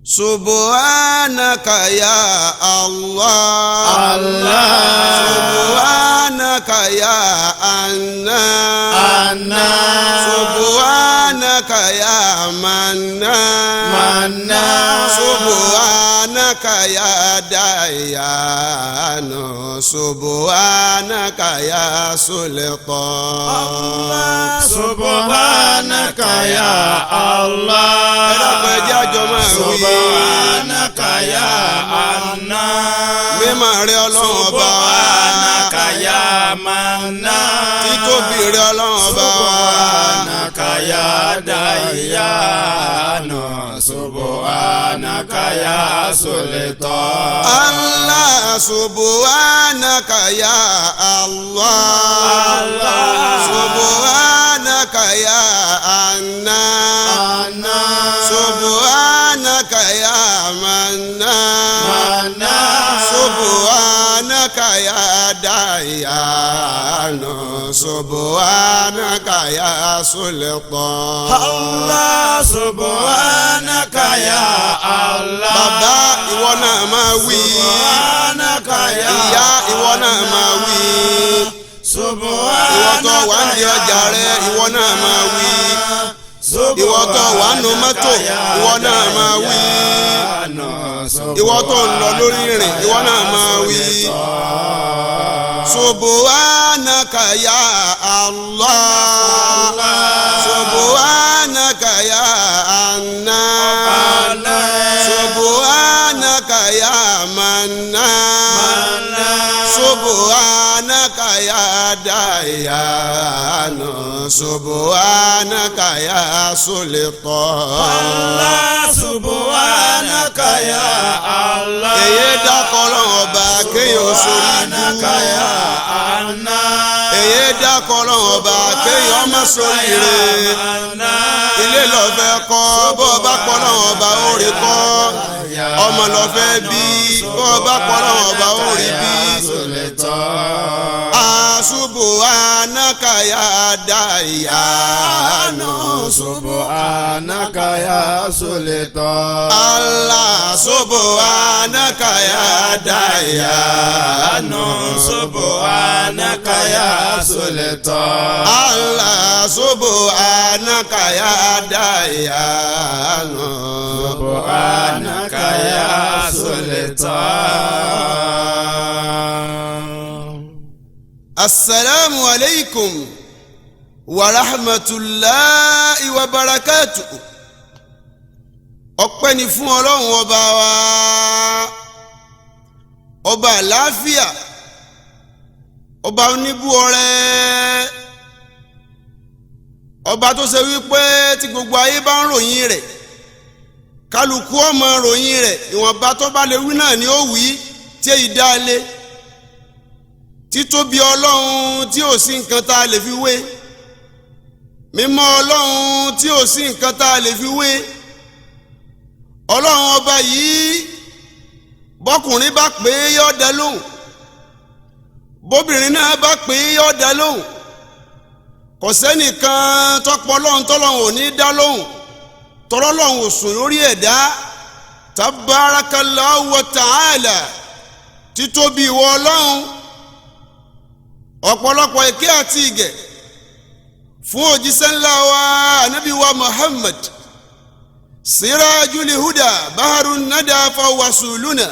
Subhanaka ya Allah. Allah. Subhanaka ya Anna. Anna. Subhanaka ya Manna. Manna. Subhanaka ya Dayanu. Subhanaka ya Sultan. Allah. Subhanaka ya Allah. Ẹ dákun, ẹ jẹ́ àjọ máa wí. Subhanaka ya Anna. Mímọ́ rẹ Ọlọ́run ọba wa. Subhanaka ya Manna. Títóbi rẹ Ọlọ́run ọba wa. Subhanaka ya Dayanu. Subhanaka ya Sultan. Allah subhanaka ya Allah. Allah. Subhanaka ya Anna. Anna. Subhanaka ya Manna. Manna. Subhanaka ya Dayanu. Subhanaka ya Sultan. Allah subhanaka ya Allah. Bàbá, ìwọ náà máa wí. Subhanaka ya. Ìyá, ìwọ náà máa wí. Subhanaka Ìwọ tó wà ń di ọjà rẹ, ìwọ náà máa wí. Ìwọ tó wà nù mọ́tò, ìwọ náà máa wí. Ìwọ tó ń lọ lórí ìrìn, ìwọ náà máa wí. Subhanaka ya Allah. Subhanaka ya Anna. Subhanaka ya Manna. Subhanaka ya Dayanu. Subhanaka ya Sultan. Allah subhanaka ya Allah. Èyí dákọ̀ Ọlọ́run ọba kéèyàn sórí ibú. Subhanaka ya Anna. Èyí dákọ̀ Ọlọ́run ọba kéèyàn má sórí ire. Ilé lọ́fẹ́ kọ́, bó o bá pọ̀ Ọlọ́run ọba ó rí kọ́. Ọmọ lọ́fẹ́ bí, bó o bá pọ̀ Ọlọ́run ọba ó rí bí. Subhanaka ya Dayanu. Subhanaka ya Sultan. Allah subhanaka ya Dayanu. Subhanaka ya Sultan. Allah subhanaka ya Dayanu. Subhanaka ya Sultan. Asalaamu alaykum wa rahmatulahi wa barakatuhu. Ọpẹ́ ni fún Ọlọ́run ọba wa, ọba àlàáfíà, ọba oníbú ọrẹ, ọba tó ṣe wípé tí gbogbo ayé bá ń ròyìn rẹ̀, kálukú ọmọ ròyìn rẹ̀, ìwọ̀nba tó bá lè wí náà ni ó wí tí èyí dá lé. Títóbi Ọlọ́run tí ò sí nǹkan tá a lè fi wé, mímọ́ Ọlọ́run tí ò sí nǹkan tá a lè fi wé. Ọlọ́run ọba yìí, bọ́kùnrin bá pè é, yọ́ dá lóhùn. Bóbìnrin náà bá pè é, yọ́ dá lóhùn. Kò sẹ́nìkan tọ́pọ̀ Ọlọ́run tọ́lọ́run ò ní dá lóhùn, tọ́lọ́run ò sùn lórí ẹ̀dá. Tabarakallahu wa ta'ala, títóbi ìwọ Ọlọ́run. Ọ̀pọ̀lọpọ̀ ìkẹ́ àti ìgẹ̀ fún òjíṣẹ́ ńlá wa, ànábì wa Muhammad, sirajul huda, baharun nada fawasuluna.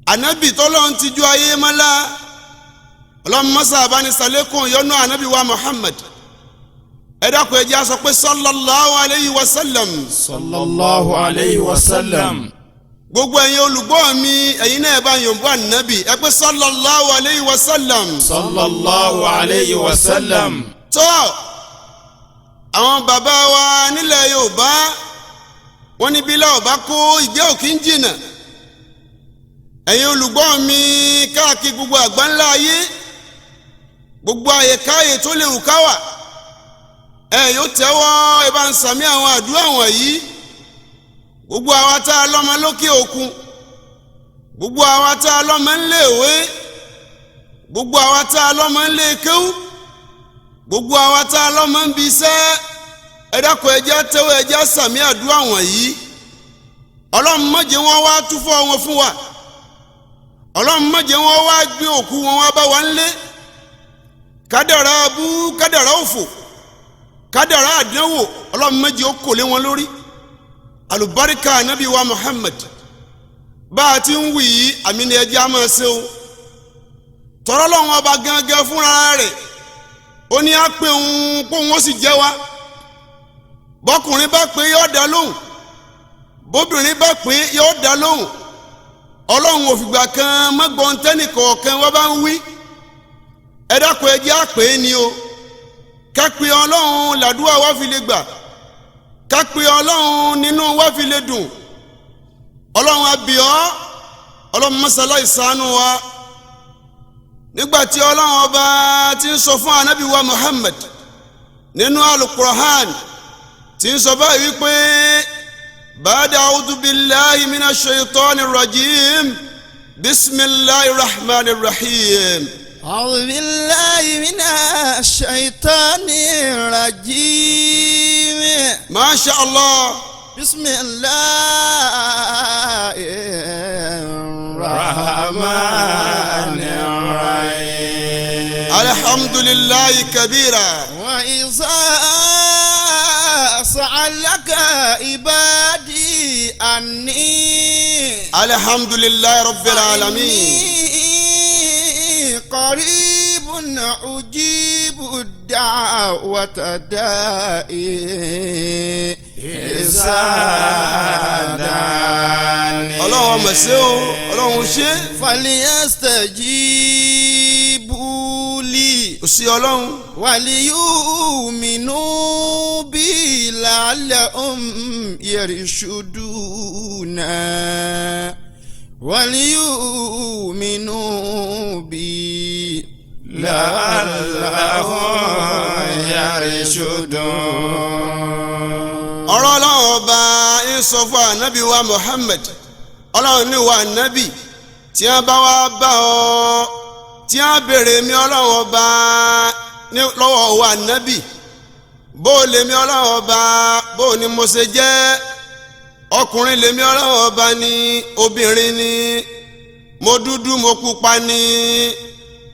Ànábì tọ́lọ́run ti ju ayé mọ́lá, Ọlọ́run mọ́sá abánisalẹ́kùn yọ́nú ànábì wa Muhammad. Ẹ dákun, ẹ jẹ́ á sọ pé sallallahu alayhi wa sallam. Sallallahu alayhi wa sallam. Gbogbo ẹ̀yin olùgbọ́ mi, ẹ̀yin náà bá yòǹbó ànábì, ẹ pé sallallahu alayhi wa sallam. Sallallahu alayhi wa sallam. Tọ́ àwọn bàbá wa nílẹ̀ Yorùbá, wọ́n ní bí láò bá kó ìgbé òkè ń jìnnà. Ẹ̀yin olùgbọ́ mi káàkiri gbogbo àgbáńlá ayé, gbogbo àyèkáyè tó lè wù ká wà, ẹ yóò tẹ́wọ́, ẹ bá ń sàmí àwọn àdúrà wọ̀nyí. Gbogbo àwa tá a lọ́mọ lókè òkun, gbogbo àwa tá a lọ́mọ ńléèwé, gbogbo àwa tá a lọ́mọ ńlé kéwú, gbogbo àwa tá a lọ́mọ ń bi iṣẹ́, ẹ dákun, ẹ jẹ́ tẹ́wọ́, ẹ jẹ́ sàmí àdúrà wọ̀nyí. Ọlọ́run má jẹ́ wọ́n wá túfọ̀ wọn fún wa. Ọlọ́run má jẹ́ wọ́n wá gbé òkú wọn wá bá wa ńlé. Kádàrá abú, kádàrá òfò, kádàrá àdánwò, Ọlọ́run má jẹ́ ó kò lé wọn lórí. Àlùbáríkà Ànábì wa Muhammad. Bá a ti ń wì yí, àmì ni ẹjẹ́ á máa ṣe o. Tọ́rọ́ lọ́wọ́n ọba gangan fúnra rẹ̀ ó ní á pé òun kó òun ó sì jẹ́ wa. Bọ́kùnrin bá pé yóò dá lóhùn, bóbìnrin bá pé yóò dá lóhùn. Ọlọ́run ò fìgbà kan mọ́gbọ́n tẹ́nì kọ̀ọ̀kan wọ́n bá ń wí. Ẹ dákun, ẹ jẹ́ á pè é ni o. Ká pe Ọlọ́run làdúrà wá fi lè gbà, ká pe Ọlọ́run nínú wá fi lè dùn. Ọlọ́run àbíọ́, Ọlọ́run mọ́sálá ìsánú wa. Nígbà tí Ọlọ́run ọba ti ń sọ fún Anabi wa Muhammad nínú Alukur'an, tí ń sọ báyìí wípé ba'da a'udhu billahi minash shaitani rajim, bismillahir rahmanir rahim. أعوذ بالله من الشيطان الرجيم. Masha Allah. بسم الله الرحمن الرحيم. Alhamdulillahi kabira. وإذا سألك عبادي عني Alhamdulillahi rabbil alamin. فإني قريب أجيب الدعوة الداعي إذا دعاني. Ọlọ́run ọmọ ṣe o, Ọlọ́run ṣe. فليستجيبوا لي Kò sí Ọlọ́run. وليؤمنوا بي لعلهم يرشدون. وليؤمنوا بي لعلهم يرشدون. Ọ̀rọ̀ Ọlọ́run ọba ń sọ fún Ànábì wa Muhammad. Ọlọ́run ní wa Ànábì, tí wọ́n bá wá bá ọ, tí wọ́n béèrè mi Ọlọ́run ọba ní lọ́wọ́ wa Ànábì, bó o lèmi Ọlọ́run ọba, bó o ní mo ṣe jẹ́, ọkùnrin lèmi Ọlọ́run ọba ní, obìnrin ní, mo dúdú mo pupa ní,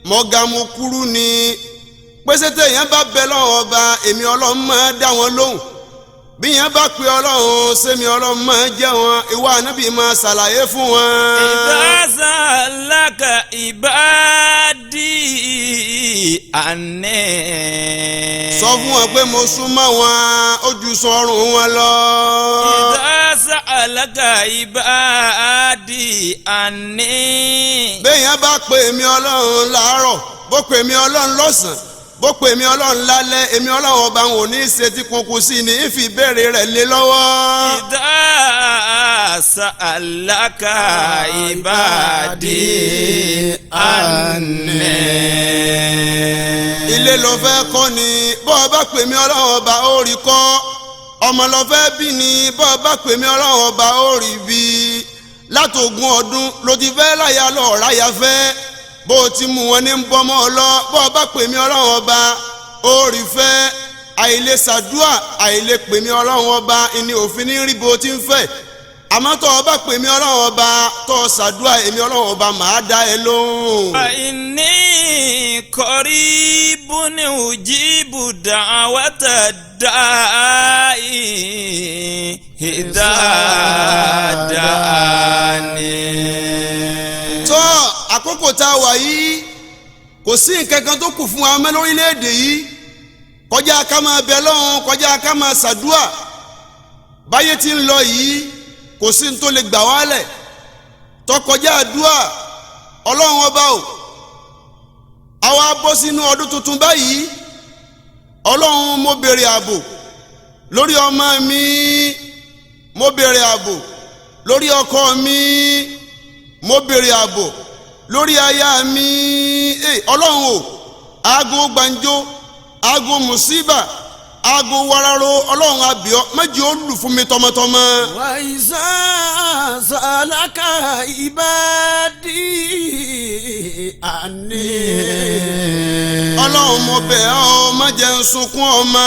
mo ga mo kúrú ní, pèsè téèyàn bá bẹ lọ́wọ́ ọba, èmi Ọlọ́run máa dá wọn lóhùn. Bí yẹn bá pe Ọlọ́run, sẹ́mi Ọlọ́run máa jẹ́ wọn, ìwà Ànábì máa ṣàlàyé fún wọn. إذا سألك عبادي عني. Sọ fún wọn pé mo súnmọ́ wọn, ó ju sọrùn wọn lọ. إذا سألك عبادي عني. Béèyàn bá pe èmi Ọlọ́run láàárọ̀, bó pe èmi Ọlọ́run lọ́sàn-án, bó pe èmi Ọlọ́run lálẹ́, èmi Ọlọ́run ọba wọn ò ní í ṣe tí kunkun sí ni ìfi ìbéèrè rẹ̀ lé lọ́wọ́. إذا سألك عبادي عني. Ilé ló fẹ́ kọ́ ni, bó o bá pè mí Ọlọ́run ọba, ó rí kọ́. Ọmọ ló fẹ́ bí ni, bó o bá pè mí Ọlọ́run ọba, ó rí bí. Látògún ọdún ló ti fẹ́ láyà lọ ráyà fẹ́, bó o ti mú wọn ní ń bọ́mọ́ ọ lọ, bó o bá pè mí Ọlọ́run ọba, ó rí fẹ́. Àìlè ṣàdúà, àìlè pè mí Ọlọ́run ọba ìní òfin ní rí bó o ti ń fẹ́. Àmọ́ tó o bá pè mí Ọlọ́run ọba, tó o ṣàdúà, èmi Ọlọ́run ọba màá dá ẹ lóhùn. فإني قريب أجيب دعوة الداعي إذا دعاني. Tó àkókò tá a wà yìí, kò sí nǹkan kan tó kù fún wa mọ́ lórílẹ̀‐èdè yìí kọjá ká máa bẹ lọ́hùn, kọjá ká máa ṣàdúà. Báyé tí ń lọ yìí, kò sí ní tó lè gbà wálẹ̀ tó kọjá àdúà. Ọlọ́run ọba o, àwa bọ́ sínú ọdún tuntun báyìí. Ọlọ́run, mo béèrè ààbò lórí ọmọ mi, mo béèrè ààbò lórí ọkọ mi, mo béèrè ààbò lórí aya mi. Ọlọ́run o, aago gbàǹjo, aago mùsíbà, aago wararo, Ọlọ́run abíọ́ méjì ó lù fún mi tọmọtọmọ. وإذا سألك عبادي عني. Ọlọ́run, mo bẹ̀ ọ́, má jẹ́ n sunkún ọmọ.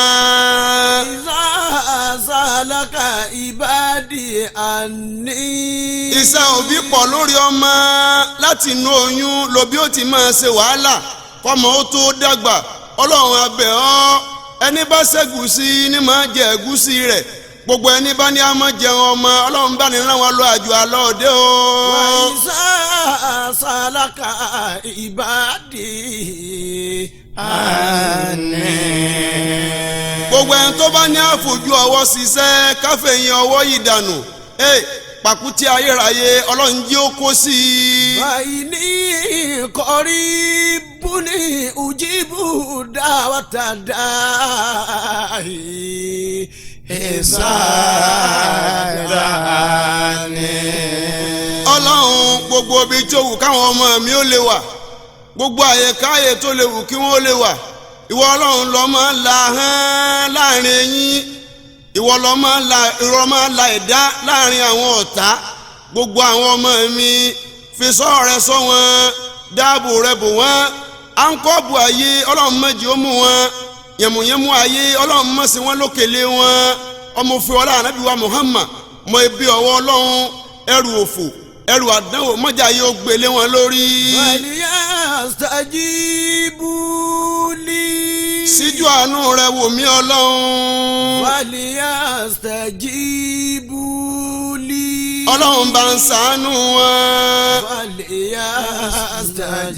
إذا سألك عبادي عني Iṣẹ́ òbí pọ̀ lórí ọmọ. Láti inú oyún lòbí ó ti máa ṣe wàhálà kọ́mọ ó tó dàgbà. Ọlọ́run, a bẹ̀ ọ́. Ẹni bá ṣẹ́gùsí ni máa jẹ ẹ̀gúsí rẹ̀. Gbogbo ẹni bá ní a máa jẹun ọmọ, Ọlọ́run bá ní rán wọn lọ àjò àlọ́ òde o. وإذا سألك عبادي عني Gbogbo ẹni tó bá ní àfojú ọwọ́ ṣiṣẹ́ káfíìn ọwọ́ yìí dànù, ẹ pàkútí ayérayé, Ọlọ́run jí ó kó sí i. فإني قريب أجيب دعوة الداعي إذا دعاني. Ọlọ́run, gbogbo ibi tí ó wù káwọn ọmọ mi ó lè wà, gbogbo àyèkáyè tó lè wù kí wọ́n lè wà, ìwọ Ọlọ́run ló máa ń la hán láàrin eyín, ìwọ ló máa ń la, ìwọ máa ń la ẹ̀dá láàrin àwọn ọ̀tá. Gbogbo àwọn ọmọ mi, fi sọ́ rẹ sọ wọn, dáàbò rẹ bò wọ́n. Àǹkọ́bù ayé, Ọlọ́run má jẹ́ ó mú wọn. Yẹ̀mùyẹ̀mú ayé, Ọlọ́run má ṣe wọ́n lókèlè wọn. Ọmọ òfin ọlá Ànábì wa Muhammad mọ ibi ọwọ́ Ọlọ́run, ẹrù òfò, ẹrù àdánwò mọ́jà yóò gbélé wọn lórí. فليستجيبوا لي Síjú àánú rẹ wò mí, Ọlọ́run. فليستجيبوا لي Ọlọ́run, bá ń ṣàánú wọn.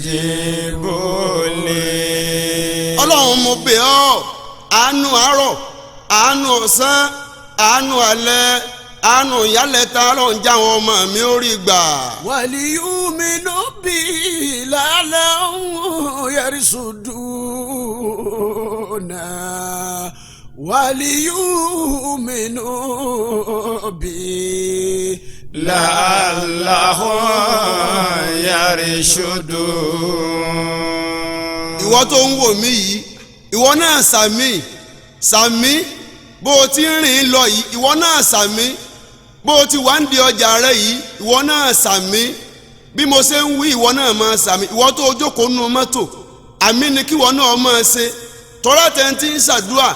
فليستجيبوا لي. Ọlọ́run, mo bẹ̀ ọ́, àánú àárọ̀, àánú ọ̀sán, àánú alẹ́, àánú ìyálẹ̀ta, Ọlọ́run já àwọn ọmọ mi ó rí gbà. وليؤمنوا بي لعلهم يرشدون وليؤمنوا بي لعلهم يرشدون. Ìwọ tó ń wò mí yìí, ìwọ náà sàmì, sàmì. Bó o ti ń rìn lọ yìí, ìwọ náà sàmì. Bó o ti wà ń di ọjà rẹ yìí, ìwọ náà sàmì. Bí mo ṣe ń wí, ìwọ náà máa sàmì. Ìwọ tó o jókòó nínú mọ́tò, àmì ni kíwọ náà máa ṣe. Tọ́lá àtẹ̀ntì ń ṣàdúà,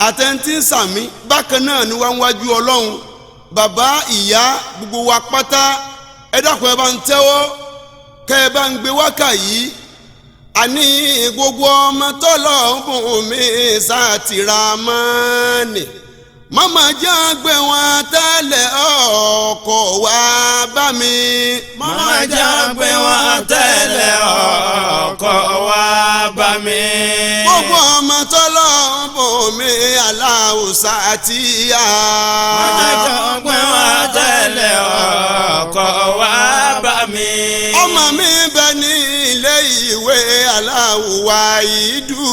àtẹ̀ntì ń sàmì, bákan náà ni wọ́n ń wájú Ọlọ́run. Bàbá, ìyá, gbogbo wa pátá, ẹ dákun, ẹ bá ń tẹ́wọ́ kẹ́ ẹ bá ń gbé wákà yìí. Àní gbogbo ọmọ tọ́lọ̀ bùn mi sátìrà mọ́ọ̀nì mọ́mọ́ jẹ́ gbé wọn tẹ́lẹ̀ ọkọ̀ wá bá mi. Màmá jẹ́ pé wọ́n tẹ̀lé ọkọ̀ wá bá mi. Gbogbo ọmọ tọ́lọ̀ bùn mi aláwùsá àti ìyá. Màmá jẹ́ pé wọ́n tẹ̀lé ọkọ̀ wá bá mi. Ọmọ mi bẹ ní ilé ìwé aláwùwá ìdú.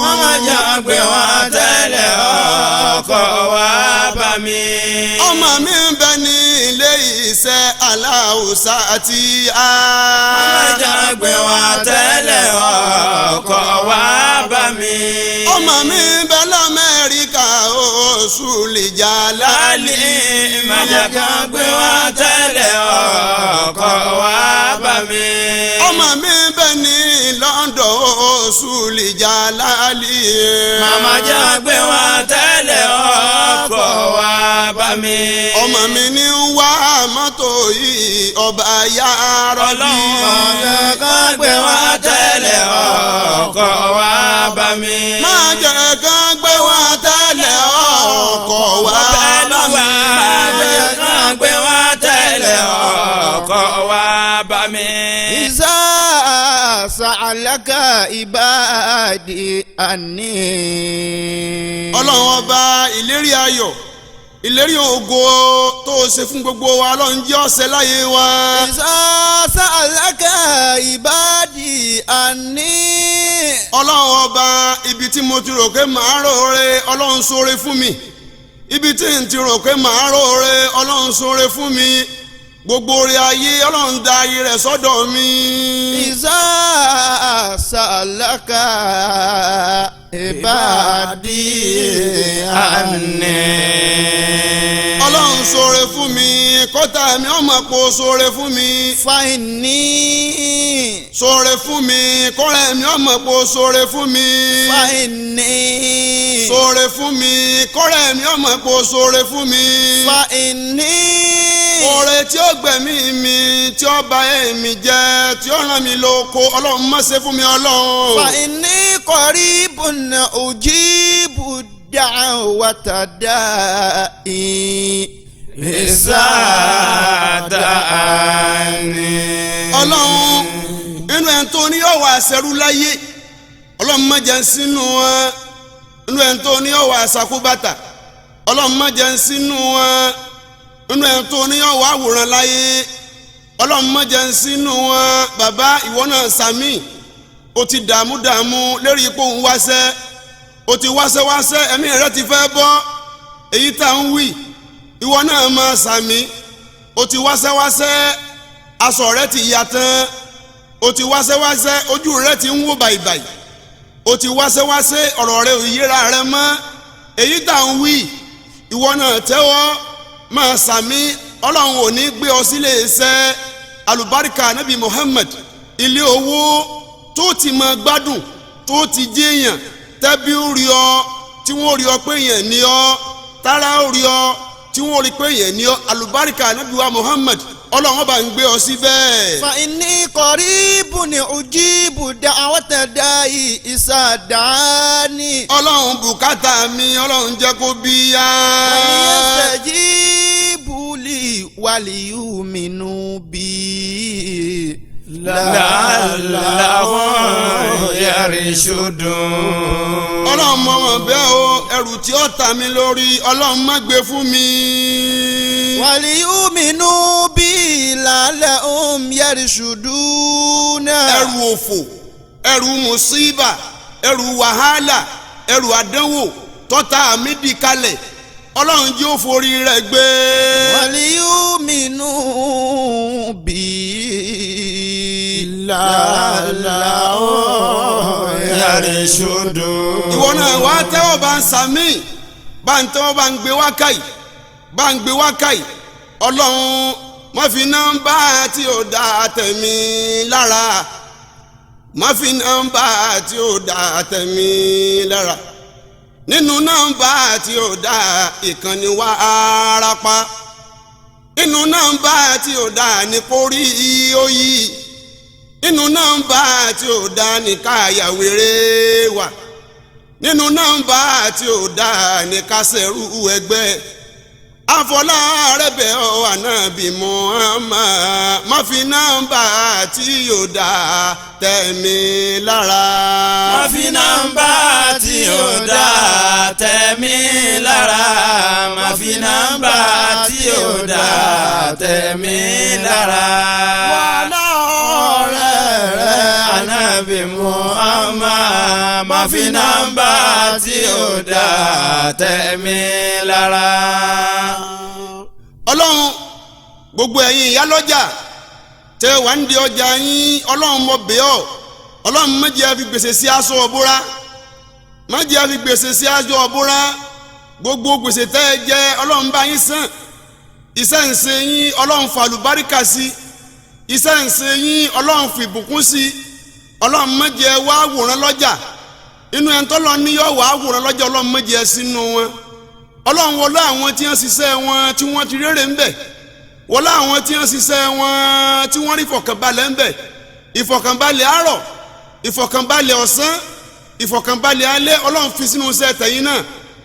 Màmá jẹ́ pé wọ́n tẹ̀lé ọkọ̀ wá bá mi. Ọmọ mi bẹ ní ilé iṣẹ́ aláwùsá àti ìyá. Màmá jẹ́ pé wọ́n tẹ̀lé ọkọ̀ wá bá mi. Ọmọ mi bẹ l'Amẹ́ríkà, oṣù lè jà Lálẹ́ lálẹ́. Màmá jẹ́ pé wọ́n tẹ̀lé ọkọ̀ wá bá mi. Ọmọ mi bẹ ní London, oṣù lè jà lálẹ́. Màmá jẹ́ pé wọ́n tẹ̀lé ọkọ̀ wá bá mi. Ọmọ mi ní wá mọ́tò yìí, ọba yára bí. Ọlọ́run kan gbé wọ́n tẹ̀lé ọkọ̀ wá bá mi. Má jẹ́ kán gbé wọn tẹ́lẹ̀ ọkọ̀ wá bá mi. Kan gbé wọ́n tẹ̀lé ọkọ̀ wá bá mi. إذا سألك عبادي عني Ọlọ́run ọba, ìlérí ayọ̀, ìlérí ògo tó o ṣe fún gbogbo wa, Ọlọ́run jẹ́ ọ̀sẹ̀ láyé wa. إذا سألك عبادي عني Ọlọ́run ọba, ibi tí mo ti rò pé màá róore, Ọlọ́run ṣoore fún mi. Ibi tí n ti rò pé màá róore, Ọlọ́run ṣoore fún mi. Gbogbo oore ayé, Ọlọ́run da ayé rẹ̀ sọ́dọ̀ mi. إذا سألك عبادي عني Ọlọ́run. Ọlọ́run ṣoore fún mi kọ́tà mi ọmọ kò ṣoore fún mi. فإني Ṣoore fún mi kọ́rẹ́ mi ọmọ kò ṣoore fún mi. فإني Ṣoore fún mi kọ́rẹ́ mi ọmọ kò ṣoore fún mi. فإني Oore tí ó gbẹ̀mí mi tí ó bà èmi jẹ́ tí ó ràn mí lóko Ọlọ́run má ṣe fún mi Ọlọ́run. فإني قريب أجيب دعوة داعي إذا دعاني. Ọlọ́run inú ẹ̀ tó ní yóò wá ṣẹrú láyé Ọlọ́run má jẹ́ ń sínú wọn. Inú ẹ̀ tó ní yóò wá ṣàkóbàtà Ọlọ́run má jẹ́ ń sínú wọn. Inú ẹ̀ tó ní yóò wá wòran láyé Ọlọ́run má jẹ́ ń sínú wọn. Bàbá ìwọ náà sàmì o ti dààmú dààmú lérí ipò ń wáṣẹ́ o ti wáṣẹ́ wáṣẹ́ ẹ̀mí rẹ ti fẹ́ bọ́ èyí tá ń wí ìwọ náà máa sàmì o ti wáṣẹ́ wáṣẹ́ aṣọ rẹ ti ya tán o ti wáṣẹ́ wáṣẹ́ ojú rẹ ti ń wò bàìbàì o ti wáṣẹ́ wáṣẹ́ ọ̀rọ̀ rẹ ò yéra rẹ mọ́ èyí tá ń wí ìwọ náà tẹ́wọ́ máa sàmì Ọlọ́run ò ní gbé ọ sílé iṣẹ́ alùbáríkà nabi Muhammad ilé owó tó ti máa gbádùn tó ti jẹ́yàn tẹ́bí ó rí ọ tí wọ́n rí ọ pé yẹn ní ọ tára ó rí ọ tí wọ́n rí pé yẹn ní ọ alùbáríkà nabi wa Muhammad Ọlọ́run ọba ń gbé ọ síbẹ̀. فإني قريب أجيب دعوة داعي إذا دعاني Ọlọ́run bùkátà mi Ọlọ́run jẹ́ kó bí yá. فليستجيبوا لي وليؤمنوا بي لعلهم يرشدون. Ọlọ́run mọ̀ wọ́n bẹ́ẹ̀ o ẹrù tí ó ta mi lórí Ọlọ́run má gbé fún mi. وليؤمنوا بي لعلهم يرشدون Ẹrù òfò ẹrù mùsíbà ẹrù wàhálà ẹrù àdánwò tọ́ta mi dì kalẹ̀ Ọlọ́run jẹ́ ó forí rẹ̀ gbé. وليؤمنوا بي لعلهم يرشدون. Ìwọ náà wàá tẹ́wọ́ bá ń sàmì bá ń tẹ́wọ́ bá ń gbé wákàyè bá ń gbé wákàyè Ọlọ́run má fi nọ́mbà tí ò dá tẹ̀mí lára má fi nọ́mbà tí ò dá tẹ̀mí lára nínú nọ́mbà tí ò dá ìkànnì wa ara pa nínú nọ́mbà tí ò dá ní kórí òyì nínú nọ́mbà tí ò dá ní káyàwéré wà nínú nọ́mbà tí ò dá ní kásẹ̀rú ẹgbẹ́ àfọlá rẹ̀ bẹ̀ ọ́ ànábì Muhammad má fi nọ́mbà tí ò dá tẹ̀mí lára. Má fi nọ́mbà tí ò dá tẹ̀mí lára. Má fi nọ́mbà tí ò dá tẹ̀mí lára. Wàhálà ọ̀rẹ́ rẹ̀ Ànábì Muhammad má fi nọ́mbà tí ò dá tẹ̀mí lára. Ọlọ́run gbogbo ẹ̀yin ìyálọ́jà tẹ wà ń di ọjà yín Ọlọ́run mo bẹ̀ ọ́ Ọlọ́run má jẹ́ fi gbèsè sí aṣọ ọ̀búra má jẹ́ fi gbèsè sí aṣọ ọ̀búra gbogbo gbèsè tẹ́ ẹ jẹ Ọlọ́run bá yín san iṣẹ́ ń ṣe yín Ọlọ́run fàlùbáríkà sí iṣẹ́ ń ṣe yín Ọlọ́run fìbùkún sí Ọlọ́run má jẹ́ wá wòran lọ́jà inú ẹ̀ ń tọ́lọ́ ní yọ̀ wá wòran lọ́jà Ọlọ́run má jẹ́ sínú wọn Ọlọ́run wọlé àwọn tí wọ́n ṣiṣẹ́ wọn tí wọ́n ti rere ń bẹ̀ wọlé àwọn tí wọ́n ṣiṣẹ́ wọn tí wọ́n rí ìfọ̀kànbalẹ̀ ń bẹ̀ ìfọ̀kànbalẹ̀ àárọ̀ ìfọ̀kànbalẹ̀ ọ̀sán ìfọ̀kànbalẹ̀ alẹ́ Ọlọ́run fi sínú iṣẹ́ tẹ̀yìn náà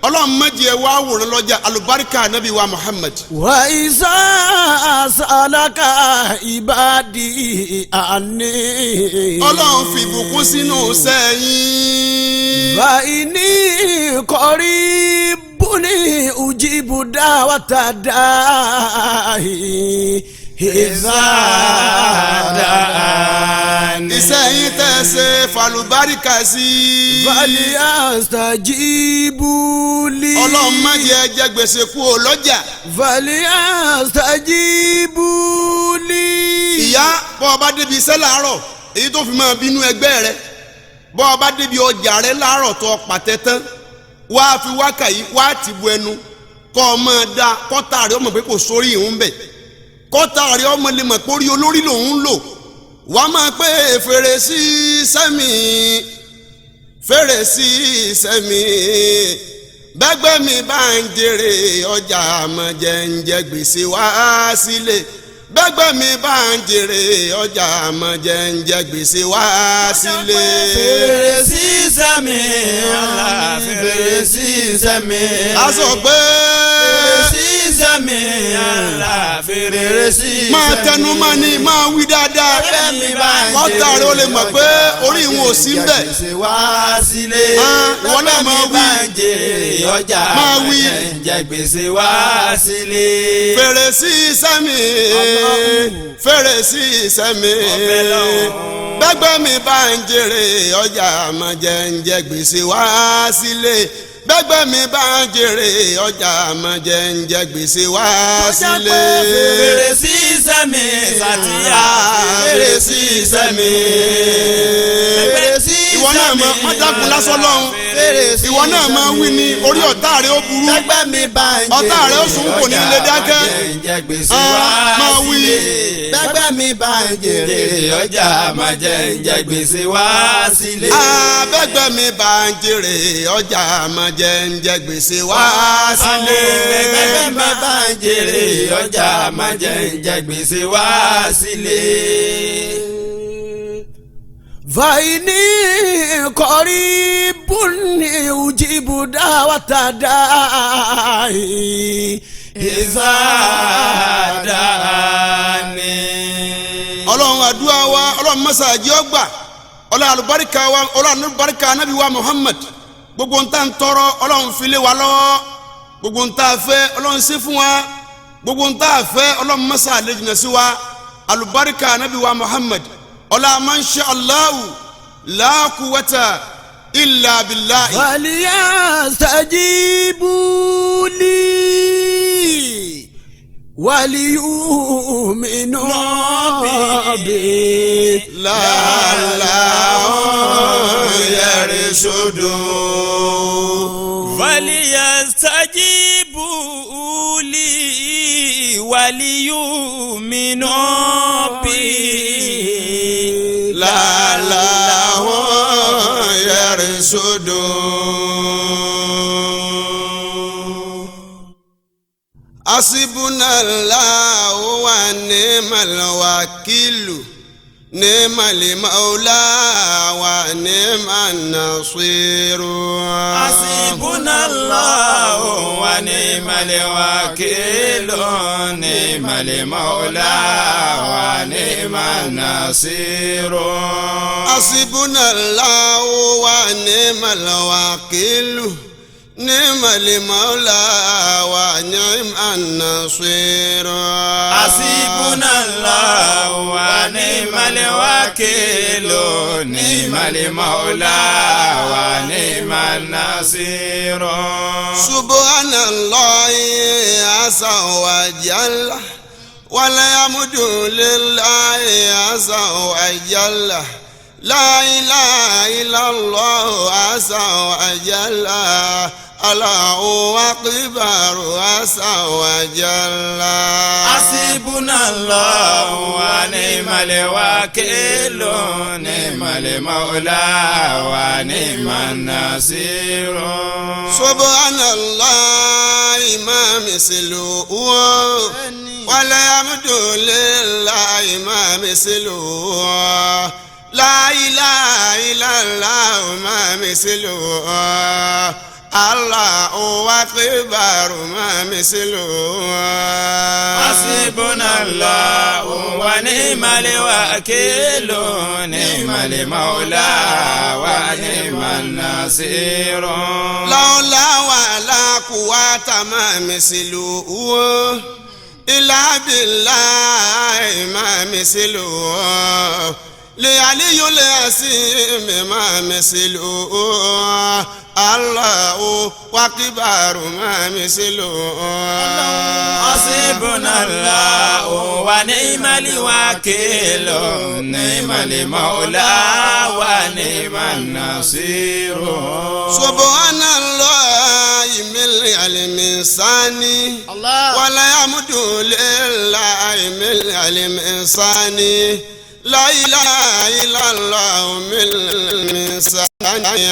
Ọlọ́run má jẹ́ wá wòran lọ́jà alùbáríkà nabi wa Muhammad. وإذا سألك عبادي عني Ọlọ́run fi ìbùkún sínú iṣẹ́ yín. فإني قريب أجيب دعوة الداعي إذا دعاني. Iṣẹ́ yín tẹ́ ẹ ṣe fàlùbáríkà sí i. فليستجيبوا لي Ọlọ́run má jẹ́ jẹ gbèsè kú ò lọ́jà. فليستجيبوا لي Ìyá bọ́ ọ bá débi iṣẹ́ láàárọ̀ èyí tó fi máa bínú ẹgbẹ́ rẹ bọ́ ọ bá débi ọjà rẹ láàárọ̀ tó pàtẹ tán wá fi wákà yìí wá ti bu ẹnu Kọ́ ọ máa da kọ́tà rẹ̀ ọmọ pé kò sórí ìhun bẹ̀, kọ́tà rẹ̀ ọmọ lè mọ̀ pé orí olórí lòun ń lò. Wàá máa pé fèrèsé sẹ́mi, fèrèsé sẹ́mi, bẹ́gbẹ́ mi bá ń jèrè ọjà, àmọ́ jẹ́ ń jẹ gbèsè wá sílé. Bẹ́gbẹ́ mi bá ń jèrè ọjà, àmọ́ jẹ́ ń jẹ gbèsè wá sílé. Fèrèsé sẹ́mi, Allah, fèrèsé sẹ́mi. A sọ pé Fèrèsé sẹ́mi, Allah, fèrèsé sẹ́mi. Máa tẹnu mọ́ ni, máa wí dáadáa. Bẹ́gbẹ́ mi bá ń Kọ́tà rẹ̀ ó lè mọ̀ pé orí ìwọ̀n ò sí ń bẹ̀. Gbèsè wá sílé. Ah, ìwọ náà máa wí. Bẹ́gbẹ́ mi bá ń jèrè ọjà, Máa wí. jẹ gbèsè wá sílé. Fèrèsé sẹ́mi, fèrèsé sẹ́mi, Ọbẹ̀ lọ́hùn. bẹ́gbẹ́ mi bá ń jèrè ọjà, àmọ́ jẹ́ ń jẹ gbèsè wá sílé. Bẹ́gbẹ́ mi bá ń jèrè ọjà, àmọ́ jẹ́ ń jẹ gbèsè wá sílé. Fèrèsé sẹ́mi, sàtìyà, fèrèsé sẹ́mi. Fèrèsé Ìwọ náà mọ má dákun lásán lọ́hùn. Fèrèsé Ìwọ náà máa wí ni, orí ọ̀tá rẹ ó burú. Lẹ́gbẹ́ mi bá ń jèrè Ọ̀tá rẹ ó sùn, kò ní lè dákẹ́. Jẹ gbèsè Ah, wá máa wí. sílé. Lẹ́gbẹ́ mi bá ń jèrè Jèrè ọjà, máa jẹ ń jẹ gbèsè wá sílé. Abẹ́gbẹ́ mi bá ń jèrè ọjà, máa jẹ́ ń jẹ gbèsè wá sílé. Ẹgbẹ́ mi bá ń jèrè ọjà, máa jẹ ń jẹ gbèsè wá sílé. فإني قريب أجيب دعوة داعي إذا دعاني. Ọlọ́run, àdúrà wa, Ọlọ́run mọ́sàájì ọgbà. Ọlọ́run àlùbáríkà wa, Ọlọ́run àlùbáríkà anábì wa Muhammad. Gbogbo ń tà ń tọrọ, Ọlọ́run fi lé wa lọ́wọ́. Gbogbo ń tà fẹ́, Ọlọ́run ṣe fún wa. Gbogbo ń tà fẹ́, Ọlọ́run mọ́sà lè jìnnà sí wa. Àlùbáríkà anábì wa Muhammad, ọlá masha Allahu la quwwata illa billahi. فليستجيبوا لي وليؤمنوا بي لعلهم يرشدون. فليستجيبوا لي وليؤمنوا بي لعلهم يرشدون. حسبنا الله ونعم الوكيل، نعم المولى ونعم النصير. حسبنا الله ونعم الوكيل، نعم المولى ونعم النصير. حسبنا الله ونعم الوكيل، نعم المولى ونعم النصير. حسبنا الله ونعم الوكيل، نعم المولى ونعم النصير. سبحان الله عز وجل، والحمد لله عز وجل، لا إله إلا الله عز وجل، الله أكبر عز وجل. حسبنا الله ونعم الوكيل، نعم المولى ونعم النصير. سبحان الله ما مثله، والحمد لله ما مثله، لا إله إلا الله ما مثله، الله أكبر ما مثله. حسبنا الله ونعم الوكيل، نعم المولى ونعم النصير. لا حول ولا قوة ما مثله إلا بالله ما مثله، لعلي العظيم ما مثله، الله أكبر ما مثله. حسبنا الله ونعم الوكيل، نعم المولى ونعم النصير. سبحان الله من min al-insani. Allah. Walhamdulillahi min al-insani. La ilaha illallah min al-insani.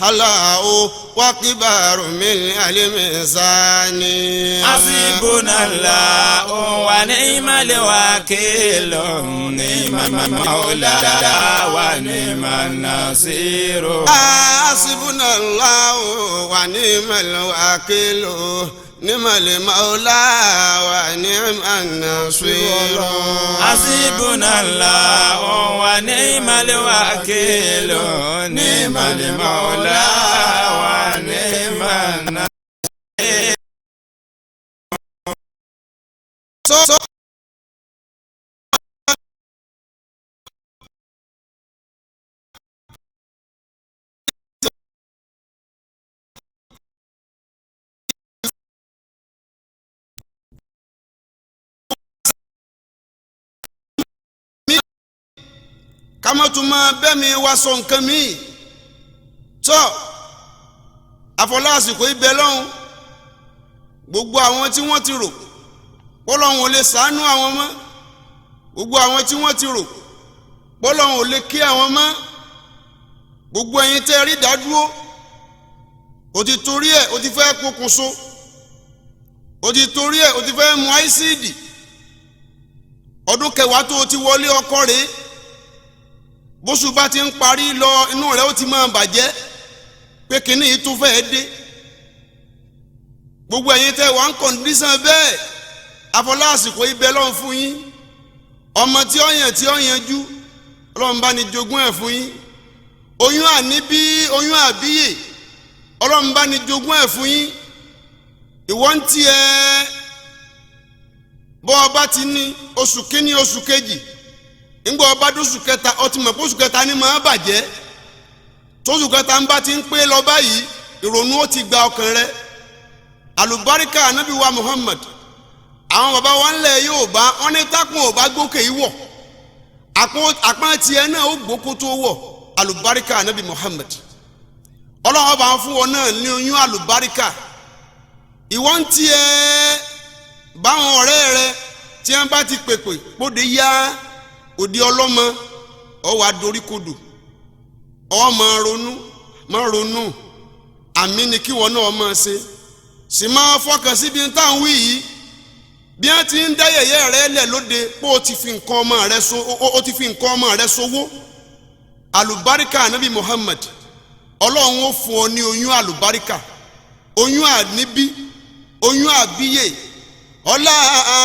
Allahu akbar min al-insani. Hasbunallahu wa ni'mal wakil, ni'mal mawla wa ni'man nasir. Hasbunallahu wa ni'mal wakil, ni'mal mawla wa ni'man nasir. Hasbunallahu wa ni'mal wakil, ni'mal mawla wa ni'man nasir. So ká má tún máa bẹ́mi wá sọ nǹkan míì tọ́ àfọlá àsìkò ibẹ̀ lọ́hùn gbogbo àwọn tí wọ́n ti rò pọ́lọ́hùn ò lè ṣàánú àwọn mọ́, gbogbo àwọn tí wọ́n ti rò pọ́lọ́hùn ò lè kí àwọn mọ́, gbogbo ẹ̀yin tẹ́ rí dádúró o ti torí ẹ̀ o ti fẹ́ pokùnso, o ti torí ẹ̀ o ti fẹ́ mu áísíìdì, ọdún kẹwàá tó o ti wọlé ọkọ rèé, bóṣù bá ti ń parí lọ inú rẹ̀ ó ti máa bàjẹ́ pé kínní yìí tún fẹ́ẹ́ dé. Gbogbo ẹ̀yin tẹ́ wà ń kọ̀ǹdíṣàn bẹ́ẹ̀, àfọlá àsìkò ibẹ̀ lọ́n fún yín, ọmọ tí ó yàn tí ó yanjú Ọlọ́run bá ní jogún ẹ̀ fún yín, oyún àníbí oyún àbíyè Ọlọ́run bá ní jogún ẹ̀ fún yín. Ìwọ ń tiẹ̀ bọ́ ọba ti ní oṣù kínní oṣù kejì, ńgbọ́ ọba dóṣù kẹta ọtí mọ̀ póṣù kẹta ni màá bàjẹ́, tóṣù kẹta ń bá ti ń pé lọ báyìí ìrònú ó ti gba ọkàn rẹ. Àlùbáríkà ànábì wa Muhammad, àwọn bàbá wa ńlẹ̀ Yorùbá wọn ní tákùn ọba gbókè yìí wọ̀, àpọ́n tiẹ̀ náà ó gbókó tó wọ̀. Àlùbáríkà ànábì Muhammad, Ọlọ́run ọba fún wọn náà ní oyún àlùbáríkà. Ìwọ ń tiẹ̀ báwọn ọ̀rẹ́ rẹ tí wọ́n bá ti pèpè póde yá òde ọlọ́mọ, ọ wà doríkodò, ọ máa ronú máa ronú, àmì ni kí wọn náà máa ṣe, sì máa fọkàn síbi tá à ń wí yìí. Bí wọ́n ti ń dá yẹ̀yẹ́ rẹ lẹ̀ lóde pé o ti fi nǹkan ọmọ rẹ so o ti fi nǹkan ọmọ rẹ sowó. Àlùbáríkà ànábì Muhammad, Ọlọ́run ó fún ọ ní oyún àlùbáríkà, oyún àníbí, oyún àbíyè. Ọlá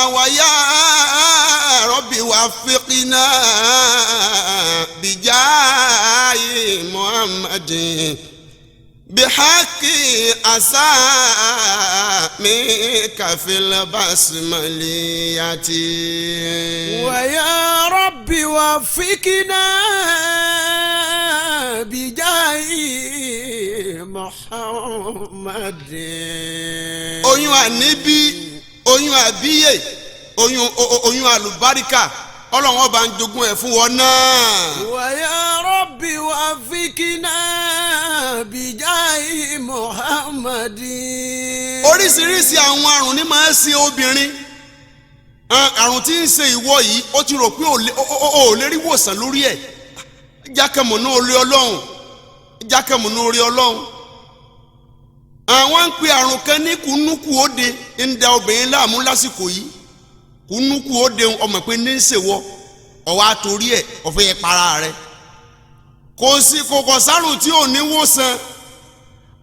àwàyá rọ́bì wà fíkínà bìjáyé Muhammadin bihaki asa mi kàfílẹ̀ basmaliyati. ويا رب وفقنا بجاه محمد. Oyún àníbí, oyún àbíyè, oyún oyún àlùbáríkà, Ọlọ́run ọba ń jogún ẹ̀ fún wọn náà. ويا رب وفقنا بجاه محمد. Oríṣiríṣi àwọn àrùn ní máa ń ṣe obìnrin. Àrùn tí ń ṣe ìwọ yìí ó ti rò pé ò lè rí wòsàn lórí ẹ̀. Jákèmọ̀nú orí Ọlọ́run, jákèmọ̀nú orí Ọlọ́run. Àwọn ń pe àrùn kan ní kùnúkù òde, ń da obìnrin láàmú lásìkò yìí. Kùnúkù òde, ọmọ pé ní ń ṣèwọ ọwọ́ àtòrí ẹ̀ ọ̀fẹ́ yẹn para rẹ̀. Kò sí kòkò sárùn tí ò ní wòsàn.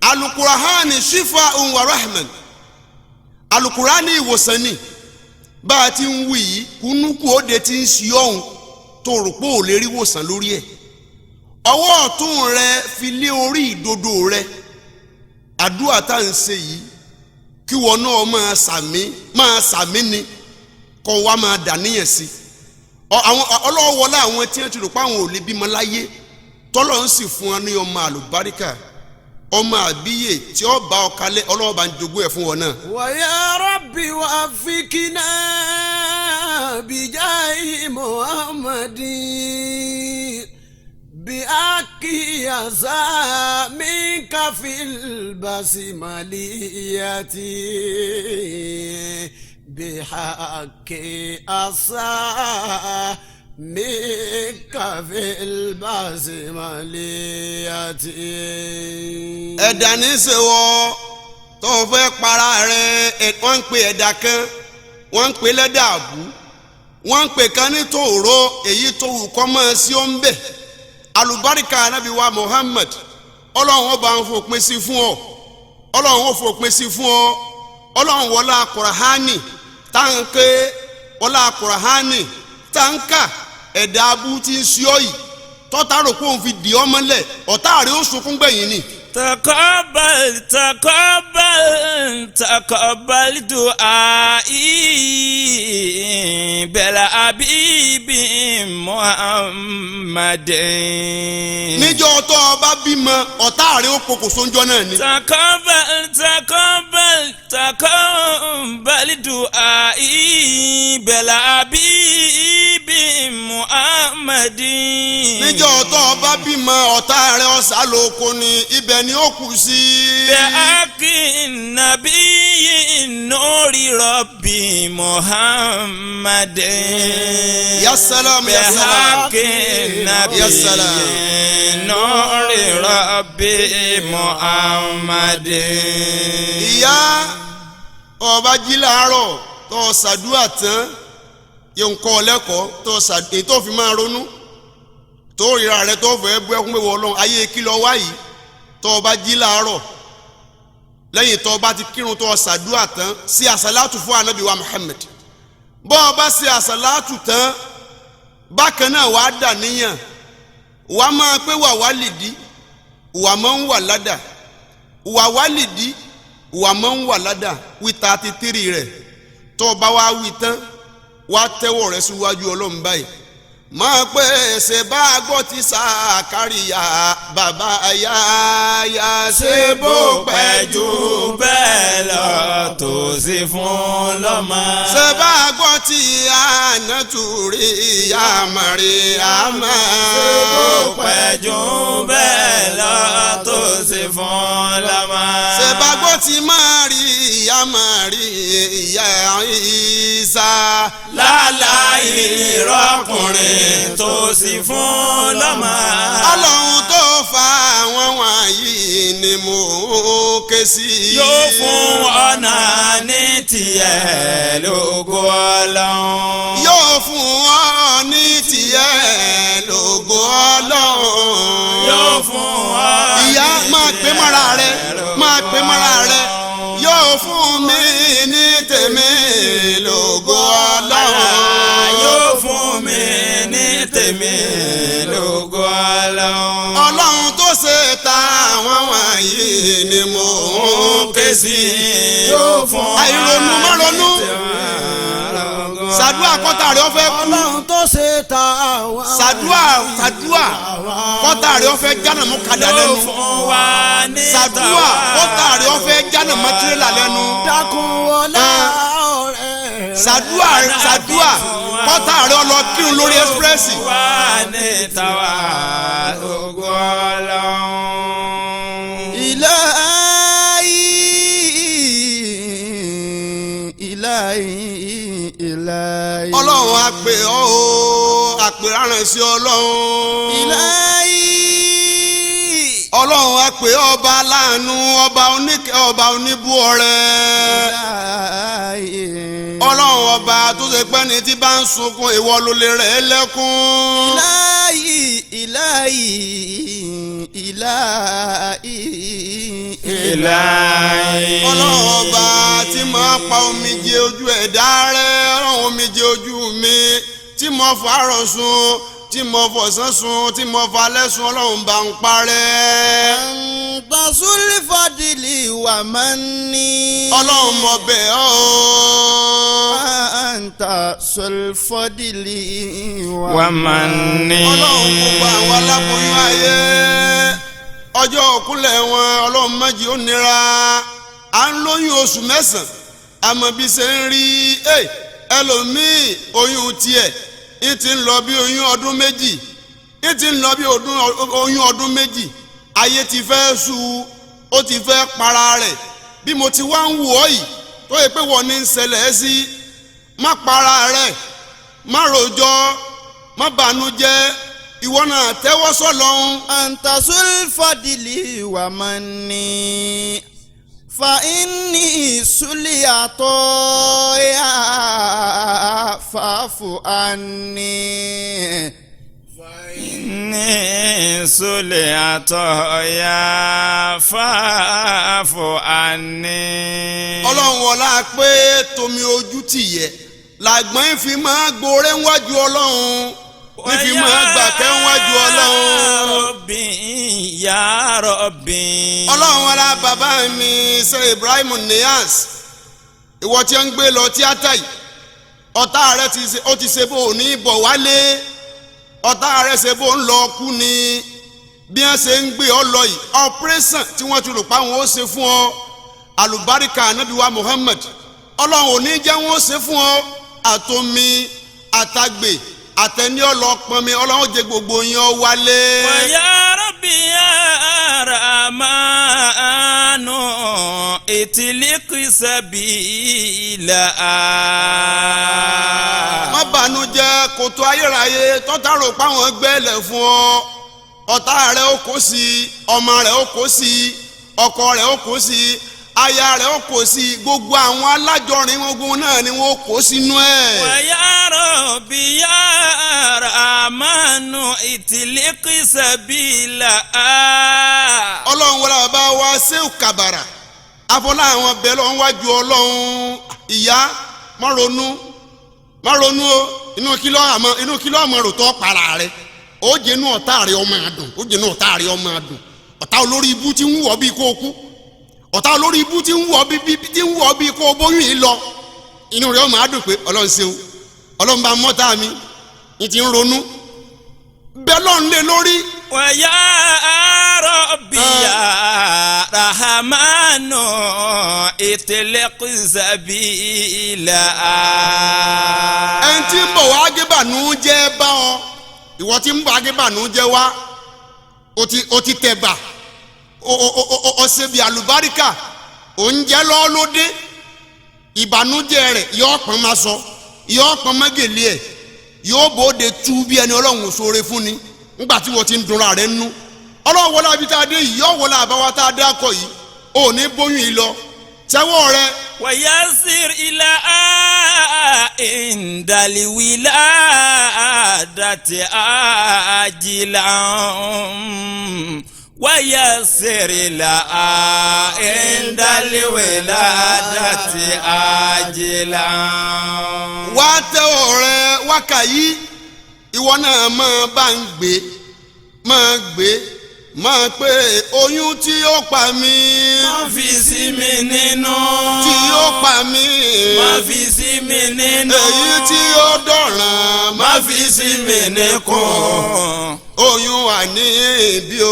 Alukurahani shifa wa rahman, alukurani ìwòsàn ni. Bá a ti ń wí yìí, kùnúkù òde ti ń ṣe ọ̀hún tó rò pé ò lè rí wòsàn lórí ẹ̀. Ọwọ́ ọ̀tún rẹ fi lé orí ìdodo rẹ. Àdúrà tá à ń ṣe yìí, kí wọn náà máa sàmí, máa sàmí ni kọ́ wa máa dàníyàn sí i. Àwọn ọlọ́wọ́lá àwọn tí wọ́n ti rò pé àwọn ò lè bímọ láyé, tọ́lọ̀ ń sì fún wọn ní ọmọ àlùbáríkà, ọmọ àbíyè tí ó bá ọ kalẹ̀, Ọlọ́wọ́ bá ń jogún ẹ̀ fún wọn náà. ويا رب وفقنا بجاه محمد. بحقي منك في البسملية بحق منك في البسملية. Ẹ̀dá ní í ṣe wọ́ tó o fẹ́ para rẹ̀. Wọ́n ń pe ẹ̀dá kan, wọ́n ń pe lẹ́dà àbú, wọ́n ń pe kan ní tòòró. Èyí tó wù kọ́ mọ́ sí ó ń bẹ̀. Alùbáríkà Ànábì wa Muhammad, Ọlọ́run ọba ń fòpin sí fún ọ, Ọlọ́run ó fòpin sí fún ọ. Ọlọ́run wọlá Kùránì táǹkè, wọlá Kùránì táǹkà, ẹ̀dá abú tí ń sí ọ yìí, tọ́ta rò pé òun fi dì ọ́ mọ́lẹ̀, ọ̀tá rẹ̀ ó sunkún gbẹ̀yìn ni. تقبل تقبل تقبل دعائي بالحبيب محمد. Níjọ́ tó o bá bímọ, ọ̀tá rẹ̀ ó pokùnso ńjọ́ náà ni. تقبل تقبل تقبل دعائي بالحبيب محمد. Níjọ́ tó o bá bímọ, ọ̀tá rẹ̀ ọ̀sà lóko ni, ibẹ̀ ni ó kù sí. بحق النبي النور ربي محمد. Ya salam, ya salam. بحق النبي Ya salam. النور ربي محمد. Ìyá, ọba jí láàárọ̀ tó o ṣàdúrà tán, yóò ń kọ́ ọ lẹ́kọ̀ọ́ tó o ṣàdúrà èyí tó fi máa ronú tó ríra rẹ tó fẹ́ bú ẹkún pé wọ́n lọ́n ayé kí lọ wá yìí. Tó o bá jí láàárọ̀, lẹ́yìn tó o bá ti kírun tó o ṣàdúrà tán, sí àsálàtù fún Ànábì wa Muhammad. Bọ́ ọ bá ṣe àsálàtù tán, bákan náà wàá dà níyàn, wàá máa pé wà wá lìdí wà máa ń wà ládà, wà wá lìdí wà máa ń wà ládà, wí 33 rẹ̀. Tó o bá wá wí tán, wá tẹ́wọ́ rẹ síwájú Ọlọ́run báyìí, máa pé ṣe bá a gbọ́ ti Sàkáríyà bàbá yáyà, ṣe bó pẹ́ jù bẹ́ẹ̀ lọ tó sì fún lọ́mọ. Ṣe bá a gbọ́ ti Ànátúrí ìyá Màríàmá, ṣe bó pẹ́ jù bẹ́ẹ̀ lọ tó sì fún lọ́mọ. Ṣe bá gbọ́ ti Mari ìyá Mari ìyá Ìsá, láláì rọ́kùnrin tó sì fún lọ́mọ. Ọlọ́run tó fa àwọn wọ̀nyí ni mò ń ké sí. Yóò fún ọ̀nà ní tiẹ̀ lógo Ọlọ́run. Yóò fún ọ ní tiẹ̀ lógo Ọlọ́run. Yóò fún ọ ní Ìyá, máa pè mọ́ra rẹ, máa pè mọ́ra rẹ. Yóò fún mi ní tèmi lógo Ọlọ́run. Yóò fún mi ní tèmi lógo Ọlọ́run. Ọlọ́run tó ṣe ta àwọn wọ̀nyí ni mò ń ké sí. Yóò fún wa Àìrònú má ronú. Ṣàdúrà kọ́tà rẹ̀ ó fẹ́ kú. Ọlọ́run tó ṣe ta àwọn. Ṣàdúrà, ṣàdúrà kọ́tà rẹ̀ ó fẹ́ jánà mú kadà Yóò lẹ́nu. fún wa ní Ṣàdúrà kọ́tà rẹ̀ ó fẹ́ jánà mọ́ tirẹ́là lẹ́nu. Dákun wọlé ọ̀rẹ́ rẹ̀. Ṣàdúrà, ṣàdúrà kọ́tà rẹ̀ ó lọ kírun lórí express. Yóò fún wa ní tàwa lógo Ọlọ́run. إلهي إلهي إلهي. Ọlọ́run á pè ọ́ o, àpèrárẹ̀ sí Ọlọ́run. إلهي. Ọlọ́run á pè ọba aláàánú, ọba oníkẹ́, ọba oníbú ọrẹ. إلهي. Ọlọ́run ọba tó ṣe pẹ́ ni tí bá ń sunkún, ìwọ ló lè rẹ̀ ẹ́ lẹ́kún. إلهي إلهي إلهي. Ìlàhí. Ọlọ́run ọba tí máa pa omijé ojú ẹ̀dá rẹ̀, Ọlọ́run, omijé ojú mi tí mo fàárọ̀ sun, tí mo fọ̀sán sun, tí mo falẹ́ sun, Ọlọ́run bá ń parẹ́. أنت ذو الفضل ومن. Ọlọ́run, mo bẹ̀ ọ́ o. أنت ذو الفضل ومن. Ọlọ́run, gbogbo àwọn aláboyún ayé, ọjọ́ òkúlẹ̀ wọn, Ọlọ́run má jẹ́ ó nira. À ń lóyún oṣù 9, àmọ́ bí ṣe ń rí ẹlòmíì, oyún tiẹ̀ ń ti ń lọ bí oyún ọdún 2. Ní ti ń lọ bí oyún ọdún 2, ayé ti fẹ́ sú, ó ti fẹ́ para rẹ̀. Bí mo ti wá ń wù ọ́ yìí tó yẹ pé wọ́n ní ń ṣẹlẹ̀ sí, má para rẹ̀, má rojọ́, má bànújẹ́, ìwọ náà tẹ́wọ́ sọ́lọ́hún. Anta sulfadili wa manni fa inni suliyato ya faafu anni. Ní sólè àtọ̀yà fàáfò àní. Ọlọ́run wọlá pé tomi ojú tì yẹ làgbọ́n fi máa gbóre ńwájú Ọlọ́run, ní fi máa gbàkẹ́ ńwájú Ọlọ́run. Rabbi, ya Rabbi. Ọlọ́run wọlá bàbá mi ṣe Ibrahim Niass, ìwọ tí ń gbé lọ tíátà yìí, ọ̀tá rẹ ti ṣe, ó ti ṣe bó ò ní bọ̀ wálé, ọ̀tá rẹ ṣe bó ń lọ kú ni. Bí wọ́n ṣe ń gbé ọ lọ yìí, operation tí wọ́n ti rò pa wọn ó ṣe fún ọ, àlùbáríkà Ànábì wa Muhammad, Ọlọ́run ò ní jẹ́ wọn ó ṣe fún ọ. Àtomi àtàgbè àtẹni ọlọ́pọnmi, Ọlọ́run jẹ gbogbo yín ọ wálé. Ya Rabbi ya Rahmanu itiliqi sabila. Má bànújẹ́, kòtò ayérayé tọ́ta rò páwọn gbẹ́lẹ̀ fún ọ, ọ̀tá rẹ̀ ó kó sí i, ọmọ rẹ̀ ó kó sí i, ọkọ rẹ̀ ó kó sí i, aya rẹ̀ ó kó sí i, gbogbo àwọn alájọrin ogun náà ni wọ́n kó sínú ẹ̀. Ya Rabbi ya Rahmanu itiliqi sabila. Ọlọ́run wọlé bàbá wa Ṣéhù Kàbàrà afọlá àwọn bẹ́ẹ̀ lọ́n wájú Ọlọ́run. Ìyá, má ronú, má ronú o. Inú kìlọ̀ àmọ́, inú kìlọ̀ àmọ́ rò tọ́ para rẹ̀, ó jẹ́nu ọ̀tá rẹ̀ ọmọ àdùn, ó jẹ́nu ọ̀tá rẹ̀ ọmọ àdùn. Ọ̀tá olórí ibú tí ń wù ọ́ bí kó o kú, ọ̀tá olórí ibú tí ń wù ọ́ bí bí tí ń wù ọ́ bí kó o bóyún yìí lọ, inú rẹ̀ ọmọ àdùn pé Ọlọ́run ṣeun, Ọlọ́run bá mọ́ta mi ní ti ń ronú bẹ́ẹ̀ lọ́n lé lórí. Ya Rabbi ya Rahmanu itiliqi sabila. Ẹni tí ń bọ̀ wá gébànú jẹ́ bá ọ, ìwọ tí ń bọ̀ agébànú jẹ́ wá, o ti tẹ̀ bà, o o o o o ṣe bí àlùbáríkà oúnjẹ lọ́ọ́ ló dé, ìbànújẹ́ rẹ̀ yóò pọ́n máa sọ, yóò pọ́n mọ́gèlè ẹ̀, yóò bóde tú bí ẹni Ọlọ́run ò ṣoore fún ni. Ńgbà tí wọ́n ti ń dunra rẹ̀ nú, Ọlọ́run wọlé àbí tá a dé yìí, yóò wọlé àbáwá tá a dé akọ yìí, ò ní bóyún yìí lọ tẹ́wọ́ rẹ. ويسر إلى عند الولادة عاجلا ويسر إلى عند الولادة عاجلا. Wá tẹ́wọ́ rẹ wákà yìí, ìwọ náà máa bá ń gbé, máa gbé, máa pé oyún tí ó pa mí. Má fi sí mi nínú. Tí ó pa mí. Má fi sí mi nínú. Èyí tí ó dọ̀ràn. Má fi sí mi níkùn. Oyún àní ibi o.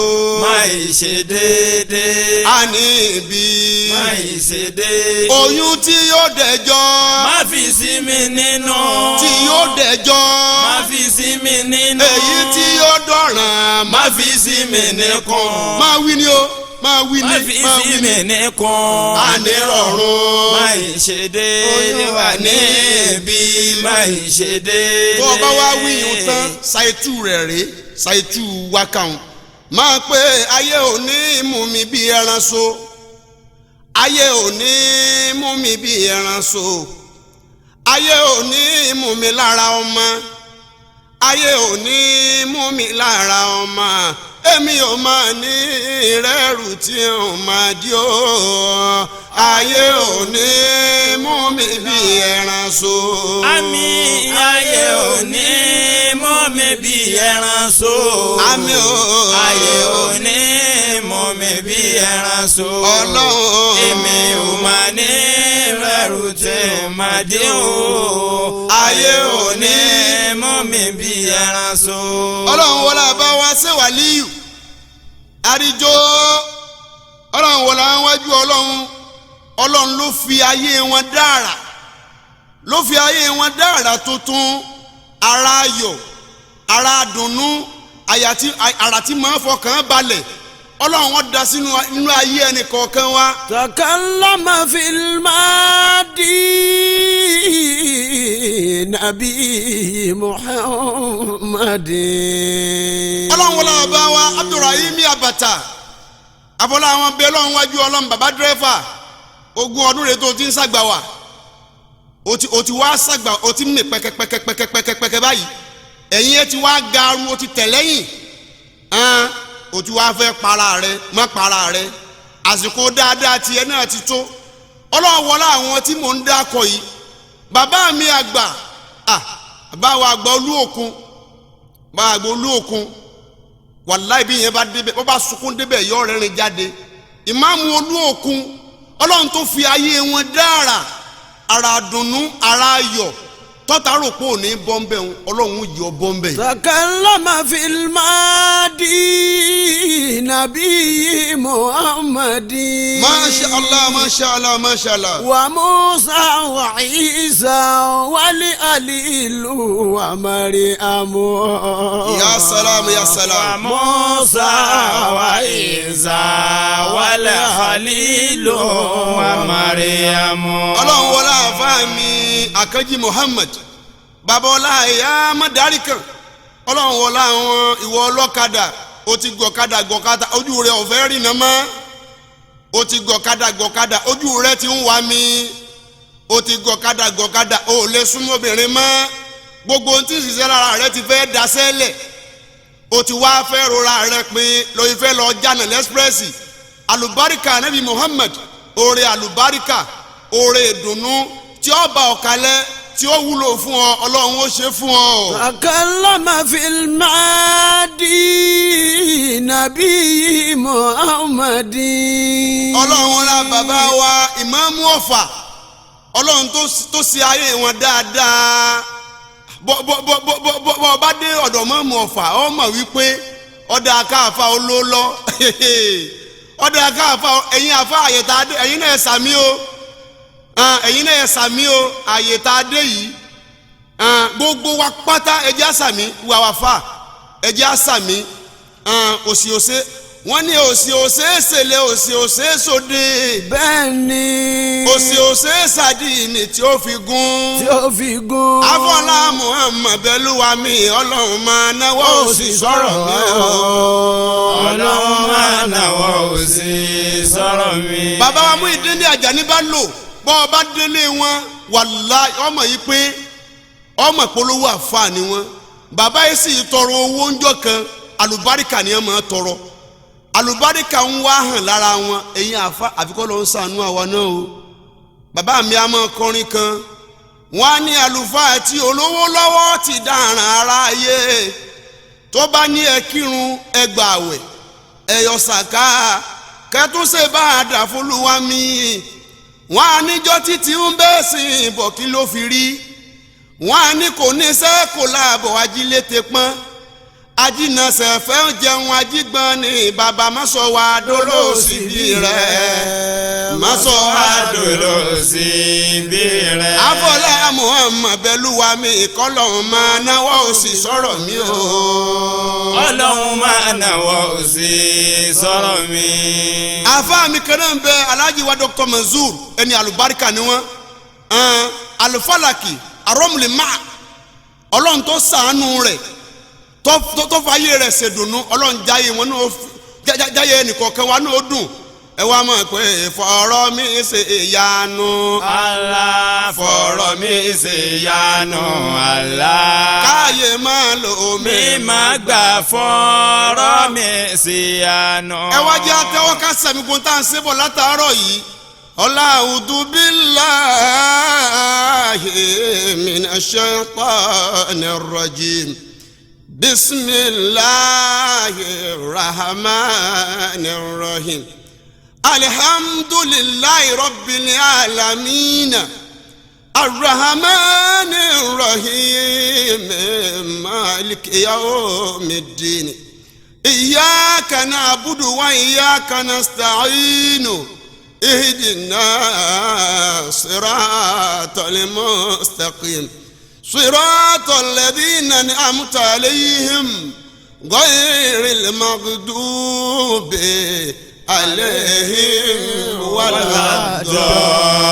Má ì ṣe déédéé. Àní ibi. Má ì ṣe déédéé. Oyún tí ó dẹjọ́. Má fi sí mi nínú. Tí ó dẹjọ́. Má fi sí mi nínú. Èyí tí ó dọ̀ràn. Má fi sí mi níkùn. Máa wí ni o, máa wí Má ni, fi máa sí wí mi ni. níkùn. Àní rọrùn. Má ì ṣe déédéé wà níbi má ì ṣe déédéé. Tó o bá wá wí yun tán, ṣàìtú rẹ̀ rèé, ṣàìtú wákàrún. Máa pé ayé ò ní mú mi bí ẹran so, ayé ò ní mú mi bí ẹran so, ayé ò ní mú mi lára ọmọ, ayé ò ní mú mi lára ọmọ, èmi ò máa ní rẹ́rù tí ò máa di o, ayé ò ní mú mi bí ẹran so. Àmì, ayé ò ní mú mi bí ẹran so. Àmì o. Ayé ò ní mú mi bí ẹran so. Ọlọ́run. Èmi ò máa ní rẹ̀rù tí ò máa dín o. Ayé ò ní mú mi bí ẹran so. Ọlọ́run wọlé àbá wa ṣe wàlíyù àríjó, Ọlọ́run wọlé àwọn wájú Ọlọ́run. Ọlọ́run ló fi ayé wọn dára, ló fi ayé wọn dára tuntun, ara ayọ̀, ara dùnnú. Àyà tí ara tí máa fọkàn balẹ̀, Ọlọ́run wọn da sínú inú ayé ẹnì kọ̀ọ̀kan wa. تكلم في الماضي نبي محمد. Ọlọ́run wọlé ọba wa Abdulrahim Abata afọlá àwọn bẹ́ẹ̀ lọ́run wájú Ọlọ́run. Bàbá dírẹ́fà, ogún ọdún rẹ̀ tó ti ń sàgbà wà, o ti wá sàgbà, o ti mì pẹ́kẹ́pẹ́kẹ́pẹ́kẹ́pẹ́kẹ́ báyìí, ẹ̀yìn ẹ ti wá garu, o ti tẹ̀ lẹ́yìn ẹn, o ti wá fẹ́ para rẹ, má para rẹ. Àsìkò dáadáa tiẹ̀ náà ti tó. Ọlọ́run wọlé àwọn tí mò ń dákọ̀ yìí, bàbá mi àgbà, bàbá wa àgbà Olú Òkun, bàbá àgbà Olú Òkun, wàláì bí yẹn bá débẹ̀, bó bá sunkún débẹ̀, yọ rẹ́rìn jáde. Ìmáàmù Olú Òkun, Ọlọ́run tó fi ayé wọn dára, ara dùnnú, ara ayọ̀, tọ́ta rò pé òní bọ́m̀bẹ̀ ń, Ọlọ́run yọ bọ́m̀bẹ̀. تكلم في الماضي نبي محمد. Masha Allah, masha Allah, masha Allah. وموسى وعيسى والخليل ومريم. Ya salam, ya salam. موسى وعيسى والخليل ومريم. Ọlọ́run wọlé àfáà mi Àkànjí Muhammad, bàbá ọlá ìyá mọ́dárì kan. Ọlọ́run wọlé àwọn ìwọ ọlọ́kadà, o ti gọ̀kadà gọ̀kadà, ojú rẹ ò fẹ́ rìnà mọ́. O ti gọ̀kadà gọ̀kadà, ojú rẹ ti ń wá mi. O ti gọ̀kadà gọ̀kadà, o ò lè súnmọ́ obìnrin mọ́. Gbogbo ohun tí ń ṣiṣẹ́ lára rẹ ti fẹ́ daṣẹ́lẹ̀. O ti wá fẹ́ rora rẹ pin lórí fẹ́ lọ jánà lẹ́sprẹ́sì. Alùbáríkà Anabi Muhammad, oore alùbáríkà, oore ìdùnnú tí ó bá ọ̀kalẹ̀, tí ó wúlò fún ọ, Ọlọ́run ó ṣe fún ọ. تكلم في الماضي نبي محمد. Ọlọ́run ra bàbá wa ìmáàmù Ọ̀fà, Ọlọ́run tó ṣe ayé wọn dáadáa. Bọ́ bọ́ bọ́ bọ́ bọ́ bọ́ bọ́ bá dé ọ̀dọ̀ mọ́mù Ọ̀fà, ọ mọ̀ wípé ọ̀dà akáàfà olólọ́, ọ̀dà akáàfà. Ẹ̀yin àfa àyètà adé, ẹ̀yin náà ẹ̀ sàmí o. Ẹ̀yin náà ẹ̀ sàmí o. Àyètà adé yìí, gbogbo wa pátá, ẹjẹ́ àsàmí wà wà fà, ẹjẹ́ àsàmí. Òsì òsè, wọ́n ní òsì òsè èsèlè, òsì òsè sóde. Bẹ́ẹ̀ni. Òsì òsè sàdíìnì tí ó fi gún. Tí ó fi gún. Afọlá Muhammad bẹ́lúwa mi, Ọlọ́run máa náwó òsì sọ̀rọ̀ mi o. Ọlọ́run máa náwó òsì sọ̀rọ̀ mi. Bàbá wa Muyideen Àjàní bá lò bọ́ ọ bá délé wọn, wàláhì, ọmọ yìí pé ọmọ ìpolówó àfa ni wọn. Bàbá yìí sì tọrọ owó ńjọ́ kan, alùbáríkà ni wọn máa tọrọ. Alùbáríkà ń wá hàn lára wọn. Ẹ̀yin àfa, àfikọ́ ló ń sànú àwa náà o. Bàbá mi a máa kọrin kan, wọn á ní àlùfáà tí olówó lọ́wọ́ ti dáràn aráyé, tó bá ní ẹ kírun, ẹ gbààwẹ̀, ẹ yọ sàká, kẹtúnṣe bá a dà fúlùwà mi. Wọn á níjọ́ títí ń bẹ́ẹ̀ sìn bọ̀, kí ló fi rí? Wọn á ní kò ní sẹ́, kò láàbọ̀, ajílété pọ́n, ajínasẹ̀ fẹ́ jẹun, ajígbọ́n ní bàbá. Má sọ wá dólóòsì bí rẹ̀, má sọ wá Dòlòsì bí rẹ̀. Afọlá Muhammad bẹ́lúwa mi, kọ́lọ́hún máa náwó òsì sọ̀rọ̀ mi o. Ọlọ́run máa náwó òsì sọ̀rọ̀ mi. Àfa mi kan náà ń bẹ, Alhaji wa Dr. Mansour, ẹni àlùbáríkà ni wọ́n, alufalaki arọ́mùlẹ̀ máa. Ọlọ́run tó sàánú rẹ̀, tó fàyè rẹ̀ ṣèdùnnú, Ọlọ́run jáyé wọn náà, jáyé ẹnìkọ̀ọ̀kan wa náà ó dùn. Ẹ wá mọ̀ pé fọ̀rọ̀ mi ṣe ìyanu. Allah, fọ̀rọ̀ mi ṣe yanu Allah. Káyé máa lò mí. Mi máa gbà fọ̀rọ̀ mi ṣe yanu. Ẹ wá jẹ́ àtẹ́wọ́ ká sẹ̀mí gun tá à ń sébọ̀ látàárọ̀ yìí. Ọlá a'udhu billahi minash shaitanir rajim, bismillahir rahmanir rahim, alhamdulillahi rabbil alamin, arrahmanir rahim, maliki yawmiddin, iyyaka na'budu wa iyyaka nasta'in, ihdina siratal mustaqim, siratal ladhina an'amta alayhim. غير المغضوب عليهم ولا الضالين.